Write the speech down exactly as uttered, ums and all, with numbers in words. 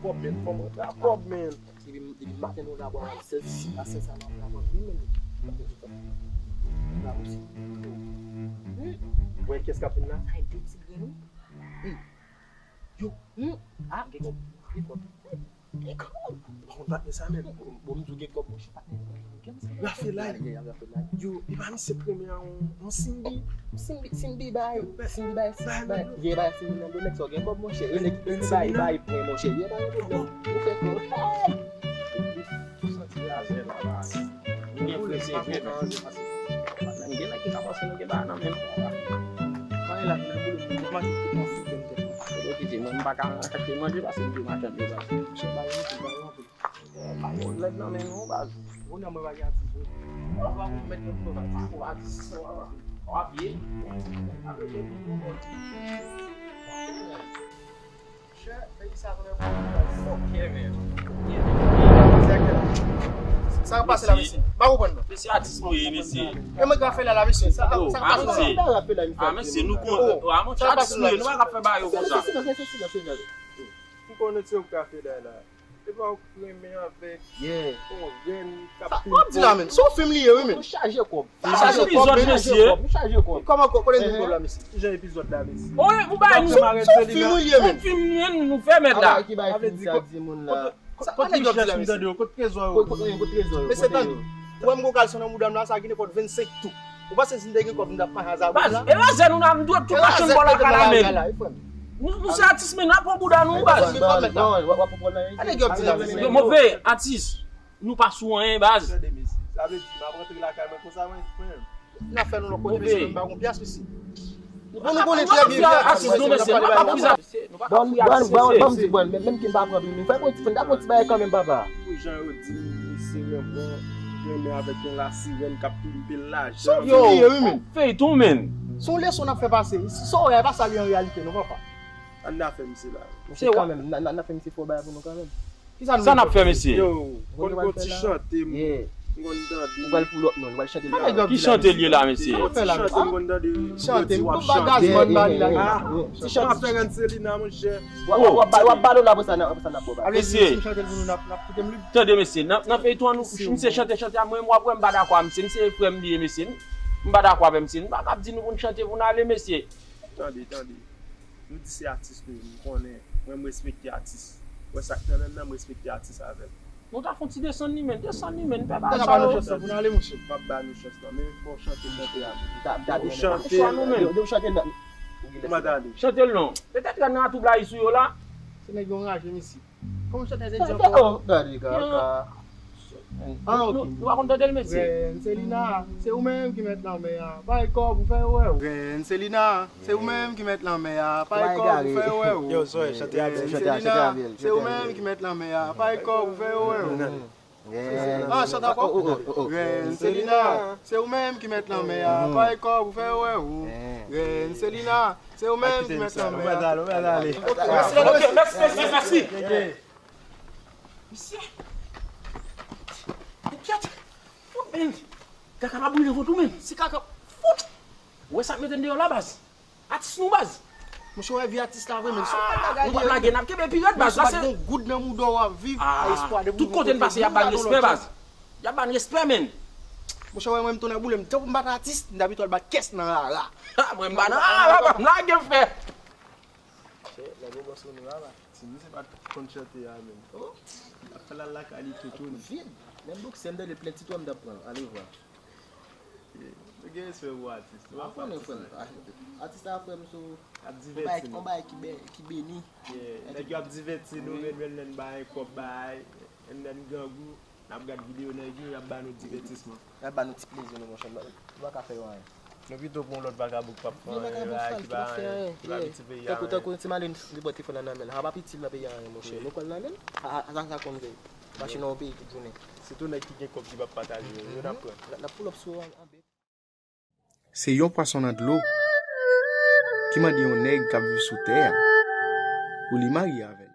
Kòb, men, kòb, kòb, men. Depi, depi maten nou la bò, sèl si a sèl sa nan la bò, wi, men. Nan osi. Wè, kès k ap vin la? Ay, de ti grenn, wi. Yo. Hmm. Ah, gen kòb. Gen kòb. Gen kòb. Bon, patnè sa, men. Bon, m di w gen kòb, monchè, patnè. L ap fè lay. Yo, e pa misye k renmen a yon, yon Simbi. Simbi, Simbi bay, Simbi bay, Simbi bay. Ye bay Simbi nan do nèg sa w gen kòb, monchè. Yo nèg ki bay, bay pwen, monchè. Ye bay pwen. Ou fè kòb. Santi razè la, la. Nou gen frè se vre, men. Patnè, gen nèg ki ka panse nou gen bagay nan men nou. Mwen la, mwen boule, mwen mache tout mwen fou, mwen fou. Yo kite mwen, m pa ka achte manje paske m te machande, paske. Monchè, bay yon kou, bay yon kou. Bay yon lèd nan men nou, baz. Ou nan mwen pa gen atis, wi. Ou pa pou mèt yon pwomès, ou atis, ou ap ye. Chè, peyi sa vrèman fòkè, men. Sa k ap pase la, mesye? M pa konprann, non. Mesye, atis nou ye, mesye. E mwen k ap fè la, la, mesye. Sa, sa k ap pase la? Ah, mesye, nou kon, ah, monchè, atis nou ye, nou pa ka fè bagay yo konsa. M konnen se ou k ap fè la. Se pa ou k renmen avèk yon grenn k ap pimpo. W ap di la, men. Se yon fim li ye, wi, men. Nou chaje kòb. Nou chaje kòb, men. Nou chaje kòb. Kòman, kò-, kote nou kòb la, mesye? Kijan epizòd la, mesye? Ou bay nou. Se yon fim li ye, men. Yon fim nou fè, mèt la. Ki bay fim sa di moun la? Kot richès m tande yo? Kot trezò yo? Kot trezò yo? Mesye, tande. Ou wè m gon kalson nan mouda m la, sa gen nenpòt vennsenk tou. Ou panse si m te gen kòb, m t ap mache a zabri la? Baz, e razè nou la, m dwe tou mache m bò lakay la, men. Nou, nou se atis, men n ap pran bouda nou, baz. Bon, w ap pran nan. Yo, move, atis, nou pa sou anyen, baz. Tande, mesye, sa vle di, m ap rantre lakay mwen konsa, mwen, frè m. N ap fè nou lòt kote, mesye, m pa gon pyas, mesye. Bon, nou konnen trè byen, atis nou, mesye, nou pa ka fè atis, mesye. Bon, bon, bon, bon, m di, bon, menm, menm ke m pa pran bil, men fè m yon ti, fè m yon ti bagay kanmenm, papa. Pou jan yo di m, misye renmen, renmen avèk yon lasirèn k ap pimpe l lajan. Yo, feyton, men. Se yon leson n ap fè pase. Sa w wè a, e pa sa l ye an reyalite, non, papa. Ann afè misye la. Misye kanmenm, n a, n a, n a fè misye fè yon bagay pou nou kanmenm. Kisa n ap fè, mesye? Yo, konn gon ti chante m konn tande. Ou pral pou lòt non, ou pral chante. Ki chante l ye la, mesye? Ti chante m konn tande. Chante m konn bagay man bali la. Ti chante ap fè Ranselina, monchè. W ap, w ap, w ap balo la pou sa, n ap, pou sa n ap bo ba. Mesye, si m chante l pou nou, n ap, n ap kite m lib. Tande, mesye, nan, nan feyton an, nou, misye chante, chante a, mwen, w ap wè m pa dakò a misye. Misye frè m li ye, mesye. M pa dakò avè misye. Nou pa kab di nou pou n chante pou n ale, mesye. Tande, tande. Nou di se atis nou ye, m konnen. Mwen, m respekte atis. Wè sa k nan men m nan, m respekte atis avè l. Nou ta fè yon ti desann li, men. Desann li, men. Pè pa sa yo. Chans la pou n ale, monchè. M ap ba nou chans la. Men fò w chante, chante a. Ou chante. Yo, yo chante nan. Kòman t ale? Chante l non. Petèt rad nan atoublay sou yo la. Se nèg yo anraje, mesye. Kòman chante a se di ankò? Oh, gade kaka. Ah, ok. Nou, nou pa konn tande l, mesye. Rèn Selina, se ou menm ki mèt lanmè a. Bay kòb ou fè yo wè w. Rèn Selina, se ou menm ki mèt lanmè a. Bay kòb ou fè yo wè w. Yo, Zoe, chante a bèl. Rèn Selina, se ou menm ki mèt lanmè a. Bay kòb ou fè yo wè w. Ah, chante ankò. Rèn Selina, se ou menm ki mèt lanmè a. Bay kòb ou fè yo wè w. Rèn Selina, se ou menm ki mèt lanmè a. Ok, mèsi, mèsi, mèsi. Mesye. Enkyèt. Fout, men. Kaka pa brile vant ou, men. Si kaka. Fout. Ou wè sa k mete n deyò la, baz? Atis nou, baz. Monchè, w wè vi atis la vre, men. Si w pa lage, nou p ap lage, n ap kenbe pi rèd, baz. Si w pa t gen goud nan mouda w, w ap viv a espwa de. Tout kote n pase, y ap ba n respè, baz. Y ap ba n respè, men. Monchè, w wè mwen, m tounen boule, m tankou m pa t atis, m t abitye al bat kès nan rara. Ha, mwen, m pa nan rara, papa, m lage, frè. Chè, lè bon bòs nou la, la. Si misye pa t konn chante a menm. Oh. L ap fè l al lakay li toutouni. Vide. Menm boksè m tande l plen ti twò m t ap pran l. Ale vwa. Nou gen respè pou atis. Nou pa konnen, frè m. Atis la, frè m, sou. Ap divèti nou. On bagay ki bè-, ki beni. Yeah. Nèg yo ap divèti nou, men, men, men, bay kòb, bay, men, men, grangou. N ap gad videyo nèg yo, y ap ba nou divètisman. Y ap ba nou ti plezi nou, monchè. Nou pa ka fè yo anyen. Nou pito pou yon lòt vagabon k p ap fè anyen, ki pa anyen, ki pa vin ti peyi a anyen. Tankou, tankou ti Malin, li pran telefòn nan nan men l. Sa p ap itil nan peyi a anyen, monchè. Nou pran l nan men l, a, a, sa, sa konn veye. Mache nan yon peyi tout jounen. Sitou nèg ki gen kòb ki p ap pataje yo, yo n ap pran. N ap, n ap pull up sou an, an bèt. Se yon pwason nan dlo ki mande yon nèg k ap viv sou tè a pou li marye avè l.